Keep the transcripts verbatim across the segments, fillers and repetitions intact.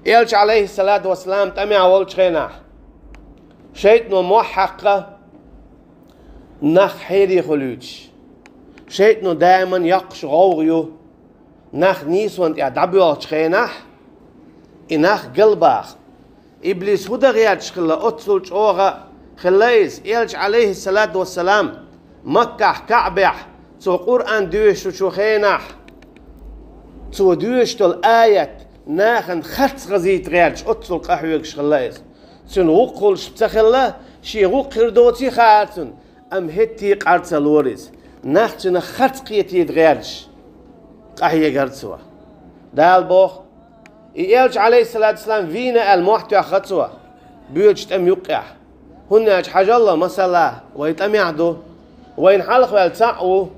Элча, алейхиссалату вассалам, тӀамехь волчу хенахь, шайтӀано мохь хьаькхна, нах хьере хуьлуьйтуш. ШайтӀано даиман йоккхуш гӀовгӀа ю, нах нийсонна тӀехь дӀабоьлхучу хенахь, и нах галбаха. Иблис хӀун дан гӀерташ хилла, оццул чӀогӀа хилла иза. Элча, алейхиссалату вассалам, Маккахь, Каъбехь, цо Къуръан доьшучу хенахь, цо доьшуш долу аят нахана харц хазийта гӀерташ, оццул къахьоьгуш хилла иза. Цуьнан гӀуллакх хуьлуш ца хилла, шен гӀуллакх хир доций хаьара цунна, амма хӀетте а къар ца лора иза. Нах цуьнах харц кхетийта гӀерташ, къахьегара цо. Дала боху, и Элча, алейхиссалату вассалам, вийна аьлла мохь тоьхна цо боьдучу тӀамна юккъехь. ХӀунда аьлча, хьажал, масала, вай тӀамехь ду, вайна хьалха ваьлла цхьаъ ву.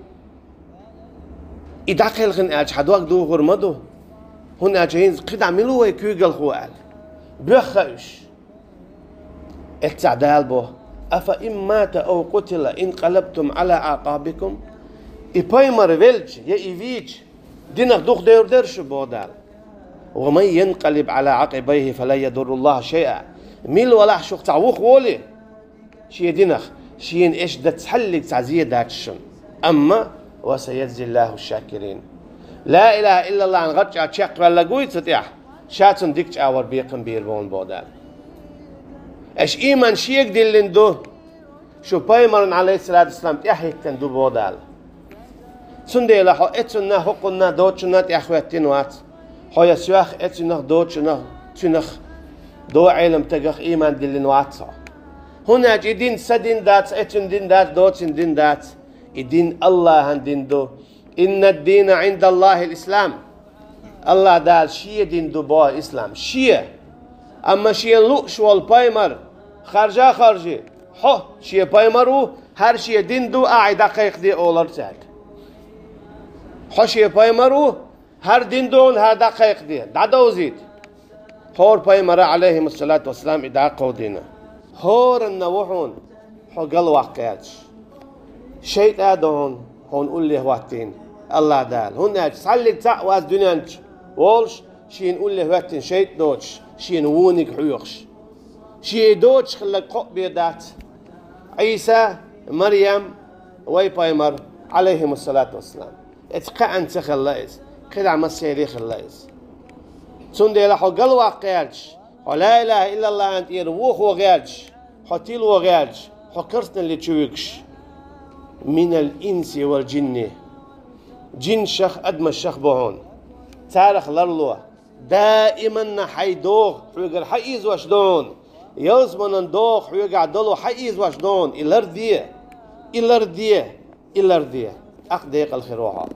И дӀакхелхина аьлча, хьан дог духур ма ду. ХӀунда аьлча хӀинца кхидӀа мила ву вай куьйгалхо аьлла. Боьхна уьш. Эццахь Дала боху: «Афа ин мата ав къутила инкъалабтум Ӏала аӀкъабикум». И пайхамар велча, я и вийча, динах дукха девр дара шу, боху Дала. «Ва ман янкъалиб Ӏала Ӏакъибайхи фалан ядурруллаха шайъа». Мила валахь шух цхьа вух волий, шен динах, шена эшна дан цхьаллиг цхьа зе дац шуна. Амма «ва саяжзиллаху шакирин». Ла илаха иллаллахьан гӀаччӀагӀ чекхваьлларг вуй цу тӀехь, ша цунна дика чӀагӀвар бекхам бийр бу хьуна, боху Дала. Аша ийман шега диллина ду, шу пайхамарна, алейхиссалату вассалам, тӀаьхьахӀиттина ду, боху Дала. Цундела хьо эцунна, хӀокхунна, доцучунна тӀаьхьахӀоьттина вац. Хьо я соьх, эцунах, доцучунах, цуьнах, доӀа Ӏелам тагах ийман диллина вац хьо. ХӀунда аьлча и дин сан дин дац, эцун дин дац, доцун дин дац. И дин Аллахьан дин ду. «Иннад-дина Ӏиндаллахил ислам». Аллах Дала шен дин ду боху ислам, шен. Амма шена лууш волу пайхамар харжа а харжий, хьо шен пайхамар ву, хӀара шен дин ду, ахь и дӀакхайкхаде олура цаьрга. Хьо шен пайхамар ву, хӀара дин ду хьуна, хӀара дӀакхайкхаде, дӀадовзийта. ХӀора пайхамара, алейхимуссалату вассалам, и дӀакховдийна. ХӀоранна ву хьуна хьо галваккха гӀерташ. ШайтӀа а ду хьуна, хьуна улле хӀоттийна Аллах Дала. ХӀунда аьлча цхьаллиг цхьаъ вац дуьнен чу волуш, шена улле хӀоьттина шайтӀа доцуш, шена вониг хьоьхуш. Шен и доцуш хилларг кхоъ бен дац. Ӏийса, Марьям, вай пайхамар, алейхимуссалату вассалам. Эца кхаанна ца хилла иза, кхидӀа массерий хилла иза. Цундела хьо галваккха гӀерташ, хьо ла илаха иллаллахьан тӀера вохо гӀерташ, хьо тило гӀерташ, хьо керстаналле чу вуьгуш. Минал инси вал джинни. Джиннашах, адамашах бу хьуна. Царах ларло. Даиманна хьайн догӀа хьоьгара хьаийзош ду хьуна. Ялсаманан догӀа хьоьгахь долу хьаийзош ду хьуна. И ларде, и ларде, и ларде. ТӀаккха декъала хир ву хьо.